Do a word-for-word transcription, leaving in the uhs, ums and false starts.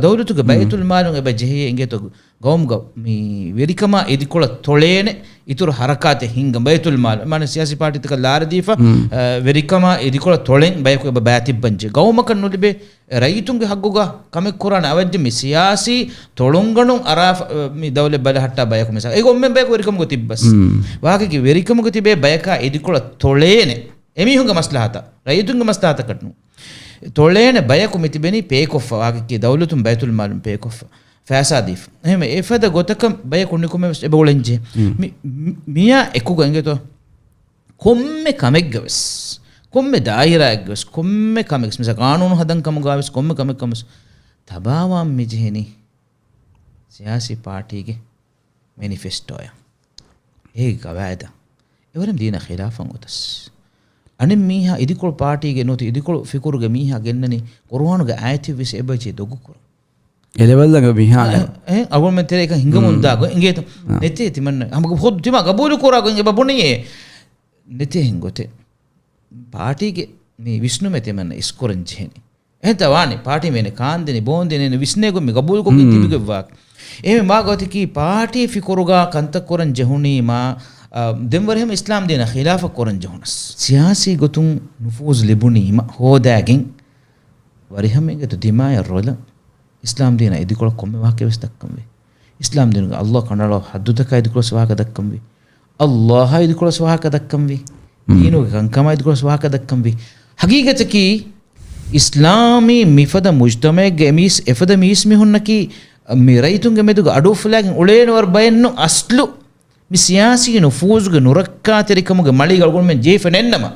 ދައުލަތުގެ ބައިތުލް މާލުން އެބަ ޖެހޭ އިނގޭތޯ ގައުމުގަ މި ވެރިކަމާ އިދިކޮޅަށް ތޮޅޭނެ އިތުރު ހަރަކާތެއް ހިންގަން ބައިތުލް މާލު. މާނަ ސިޔާސީ ޕާޓީތަކަށް ލާރިދީފަ، އަ، ވެރިކަމާ އިދިކޮޅަށް ތޮޅެން ބަޔަކު އެބަ ބައިތިއްބަންޖެ. ގައުމަކަށް ނުލިބޭ ރައްޔިތުންގެ ހައްގުގަ ކަމެއް ކުރާނެ އަވަދި މި ސިޔާސީ ތޮޅުންގަނޑުން އަރާ، އަ، މި ދައުލަތް ބަލަހައްޓާ ބަޔަކު މިސާ. އެ ގޮ-، އޮންމެން ބަޔަކު ވެރިކަމުގަ ތިއްބަސް. ވާގިގެ ވެރިކަމުގަ ތިބޭ ބަޔަކާ އިދިކޮޅަށް ތޮޅޭނެ. އެމީހުންގެ މަސްލަހަތަށް، ރައްޔިތުންގެ މަސްލަހަތަކަށް ނޫން. ތޮޅޭނެ ބަޔަކު މިތިބެނީ ޕޭކޮށްފަ ވާގެކީ ދައުލަތުން ބައިތުލް މާލުން ޕޭކޮށްފަ ފައިސާ ދީފަ. އެހެންވެ އެފަދަ ގޮތަކަށް ބަޔަކު ނިކުމެވެސް އެބަ އުޅެންޖެ. މި-، މި-، މިޔާ އެކުގަ އިނގޭތޯ ކޮންމެ ކަމެއްގަވެސް، ކޮންމެ ދާއިރާއެއްގަވެސް، ކޮންމެ ކަމެއްގަވެސް، މިސާ ގާނޫނު ހަދަން ކަމުގަވެސް ކޮންމެ ކަމެއް ކަމުސް ތަބާވާން މިޖެހެނީ ސިޔާސީ ޕާޓީގެ މެނިފެސްޓޯއަށް. އޭގެ ގަވާއިދަށް. އެވަރެން ދީނަށް ޚިލާފަށް އޮތަސް. އަނެއް މީހާ އިދިކޮޅު ޕާޓީގެ ނުވަތަ އިދިކޮޅު ފިކުރުގެ މީހާ ގެންނަނީ ޤުރުއާނުގެ އާޔަތެއްވެސް އެބަޖެހި ދޮގު ކުރަން. އެލެވެލްގެ މީހާ އެ، އެ، އަޅުގަނޑުމެން ތެރޭ އެކަން ހިނގަމުން ދާ ގޮތް އިނގޭތަ؟ ނެތޭ ތިމަންނަ. ހަމަ ހޯ-، ތިމާ ގަބޫލު ކުރާ ގޮތް އެބަ ބުނިޔޭ. ނެތޭ ހެން ގޮތެއް. ޕާޓީގެ މި ވިސްނުމެއް ތިމަންނަ އިސްކުރަން ޖެހެނީ. އެހެންތަ ވާނެ؟ ޕާޓީ މޭނެ ކާންދެނީ، ބޯންދެނީ، ވިސްނޭ ގޮތް މި ގަބޫލުކޮށްގެން ތިބިގޮތްވާކަށް. އެހެން ވާ ގޮތަކީ ޕާޓީ ފިކުރުގަ ކަންތައް ކުރަން ޖެހުނީމާ، އަ، ދެން ވަރިހަމަ އިސްލާމް ދީނަށް ޚިލާފަށް ކުރަން ޖެހުނަސް. ސިޔާސީ ގޮތުން ނުފޫޒު ލިބުނީމަ ހޯދާގެން ވަރިހަމަ އިނގޭތޯ ދިމާޔަށް ރޮލަށް އިސްލާމް ދީނާ އިދިކޮޅަށް ކޮންމެ ވާހަކަވެސް ދައްކަންވީ. އިސްލާމް ދީނުގެ އައްލާހް ކަނޑައަޅާ ޙައްދުތަކާ އިދިކޮޅަށް ވާހަކަ ދައްކަންވީ. އައްލާހާ އިދިކޮޅަށް ވާހަކަ ދައްކަންވީ. ދީނުގެ ކަންކަމާ އިދިކޮޅަށް ވާހަކަ ދައްކަންވީ. ހަގީގަތަކީ އިސްލާމީ މިފަދަ މުޖްތަމަޢެއްގެ އެމީސް، އެފަދަ މީސްމީހުންނަކީ މި ރައްޔިތުންގެ މެދުގަ އަޑުއުފުލާގެން އުޅޭނެވަރު ބައެއްނު އަސްލު މި ސިޔާސީ ނުފޫޒުގެ ނުރައްކާތެރިކަމުގެ މަޅީގަ އަޅުގަނޑުމެން ޖެހިފަ ނެތްނަމަ،